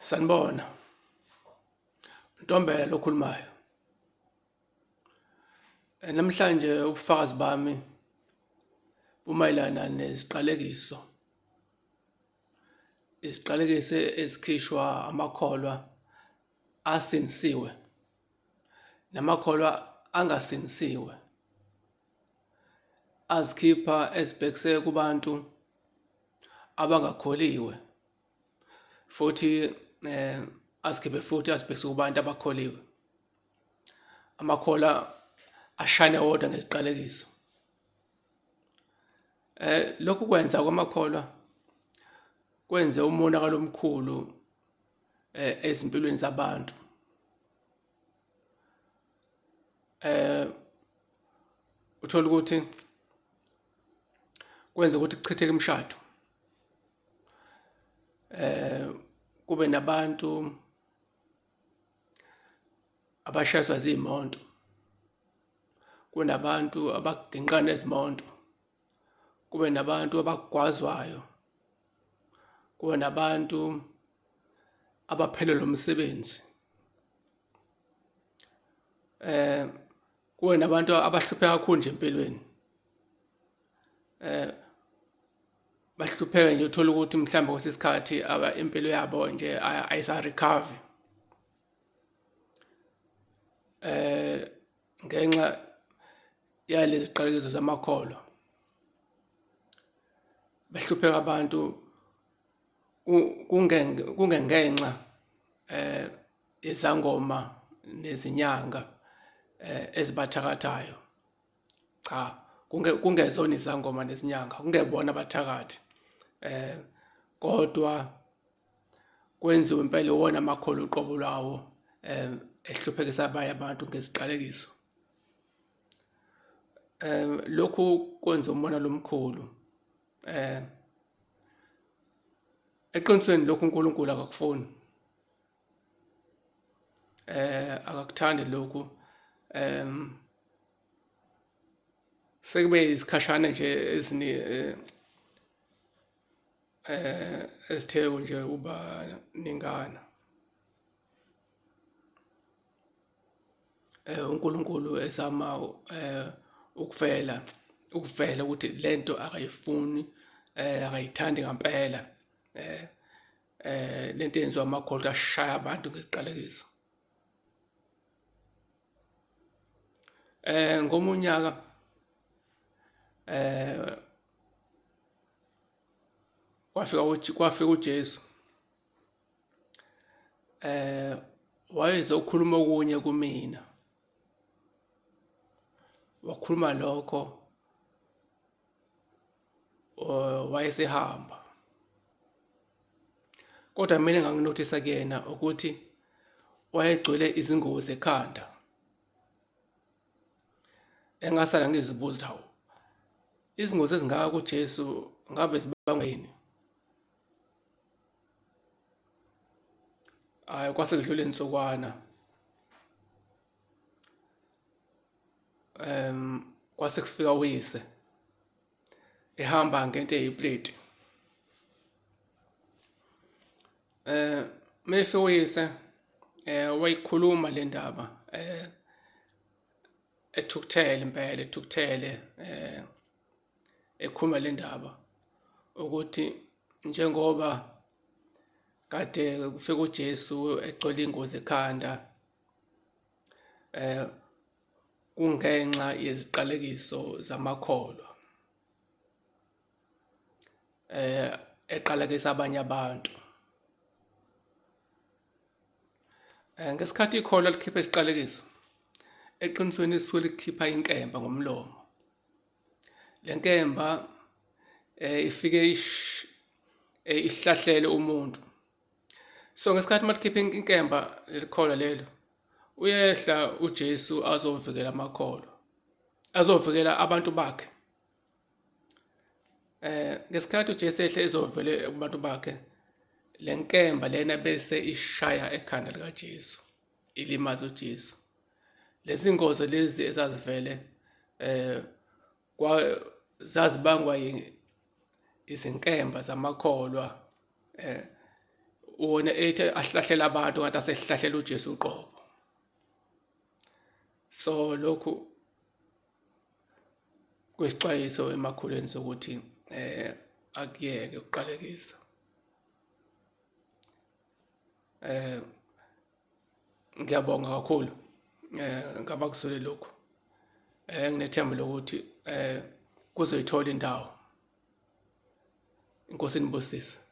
Sanibona. Ntombela lokhulumayo. Namhlanje ubufakazi bami bumayelana neziqalekiso. Iziqalekiso ezikhishwa amakholwa asindisiwe namakholwa angasindisiwe. Azikhipha ezibhekise kubantu abangakholiwe. Futhi azikhiphe futhi azibhekise kubantu abakholiwe. Amakholwa ashane wodwa ngeziqalekiso. Lokhu kwenza kwamakholwa kwenze umonakalo omkhulu ezimpilweni zabantu. Uthole ukuthi kwenza ukuthi kuchitheke imishado. Kube nabantu abashayiswa ziy'moto, kunabantu abaginqa nezimoto, kube nabantu abagwazwayo, kube nabantu abaphelelwa umsebenzi. Kube nabantu abahlupheka kakhulu nje empilweni. Bahlupheka nje uthole ukuthi mhlawumbe kwesinye isikhathi impilo yabo nje ayisa-recover-i. Ngenxa yalezi ziqalekiso zamakholwa. Bahlupheka abantu kungengenxa yezangoma nezinyanga ezibathakathayo. Cha, kungezona izangoma nezinyanga, kungebona abathakathi kodwa kwenziwe impela iwona amakholwa uqobo lwawo ehluphekisa abanye abantu ngeziqalekiso. Lokhu kwenza umonakalo omkhulu. Eqinisweni lokhu uNkulunkulu akakufuni. Akakuthandi lokhu sekube isikhashana nje ezithe nje ukuba ningana. UNkulunkulu ezama ukufela ukuvela ukuthi lento akayifuni akayithandi ngampela. Lento eyenziwa amakholwa ashaya abantu ngesiqalekiso. Ngomunye unyaka kwafika kwafika uJesu wayezokhuluma okunye kumina. Wakhuluma lokho wayesehamba. Kodwa mina enganginothisa kuyena ukuthi wayegcwele izingozi ekhanda. Engasala ngizibuza ukuthi hawu, izingozi ezingaka kuJesu ngabe zibangwa yini? Hhayi, kwase kudlula iy'nsukwana. Kwase kufika uyise ehamba ngento eyipleti. Mefika uyise wayikhuluma le ndaba ethukuthele impela ethukuthele ekhuluma le ndaba ukuthi njengoba kade kufika uJesu egcwele ingozi ekhanda Kungenxa yeziqalekiso zamakholwa eqalekisa abanye abantu. Ngesikhathi ikholwa likhipha isiqalekiso, eqinisweni lisuke likhipha inkemba ngomlomo. Le nkemba ifike ihlahlele umuntu. So ngesikhathi malikhipha inkemba lelikholwa lelo, uyehla uJesu azovikela amakholwa, azovikela abantu bakhe. Ngesikhathi uJesu ehle ezovele kubantu bakhe, le nkemba lena bese ishaya ekhanda likaJesu, ilimaze uJesu. Lezi ngozi lezi ezazivele zazibangwa izinkemba zamakholwa. Wona ethi ahlahlela abantu kanti asehlahlela uJesu uqobo. So lokhu kuyisixwayiso emakhuleni sokuthi eh akuyeke ukuqalekisa. Eh ngiyabonga kakhulu eh ngabakuzwile lokhu. Eh nginethemba lokuthi eh kuzoyithola indawo. Inkosi inibusise.